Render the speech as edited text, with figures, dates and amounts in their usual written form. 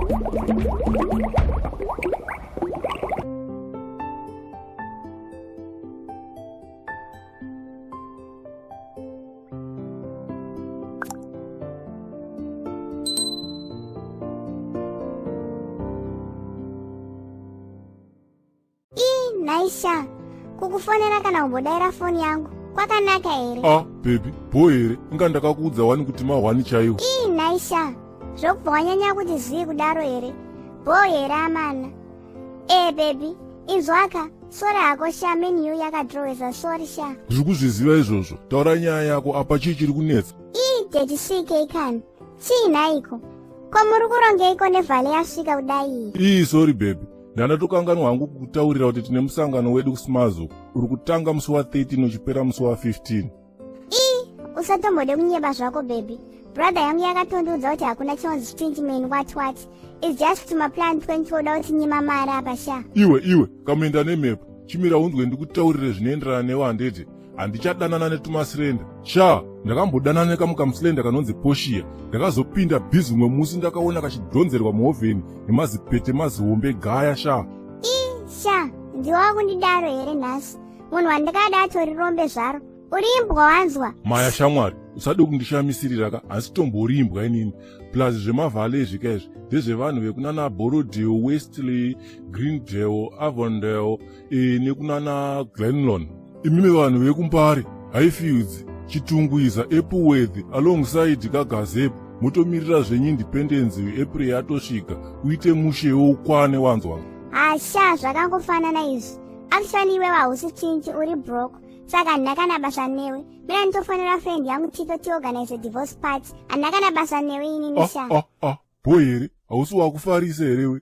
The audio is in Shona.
Ii nhai sha, kukufonera kana kumbodaira foni yangu kwakanaka here? Ah baby, bho here? Inga ndakakuudza wani kuti mahwani chaiwo. Ii nhai sha, zvokubva wanyanya kuti zii kudaro here? Bho here amana? Eh baby, inzwaka, sorry hako sha, menu yakadrowesa, sorry sha. Ndiri kuzviziva izvozvo. Taura nyaya yako, apa chii chiri kunetsa? Ii daddy CK kani, chii nhaiko? Ko muri kurongeiko nevhale yasvika kudai iyi? Ii sorry baby, ndandatokanganwa hangu kukutaurira kuti tine musangano wedu kuSmazo uri kutanga musi wa13 uchipera musi wa15. Ii, usatombode kunyeba zvako baby. Brother yangu yakatondiudza kuti hakuna chinonzi stingy what what. It's just tumaplan 20 oda kuti nyima mari apa sha. Iwe iwe, kamuenda nemhepo. Chimira unzwe ndikutaurire zvinoenderana newe handiti. Handichadanana netumaslender. Sha, ndakambodanana nekamukamuslender kanonzi Poshia. Ndakazopinda busy umwe musi ndakaona kachidhonzerwa muovheni nemazipete mazihombe gaya sha. Ii sha, ndiwe wakundidaro here nhasi? Munhu wandakada atori rombe zvaro. Uri imbwa wanzwa? Maya shamwari, usade kundishamisirira ka, hansi tombori imbwa inini. Plus zvemavhale izvi ka izvi ndezvevanhu vekunana Borrowdale, Westley, Greendale, Avondale nekunana Glenlon. Imimi vanhu vekuMbare, Highfields, Chitungwiza, Epworth, alongside kaGazepo, motomirira zvenyu independence April yatosvika, uite mushewo ukwane wanzwa. Hasha, zvakangofanana izvi. Actually iwewe hausi chinchi, uri broke. Saka handina kana basa newe. Mina nditofonera friend yangu Tito tiorganize divorce party. Handina kana basa newe inini sha. Ah, ah, ah. Bho here? Hausi wakufarisa here we?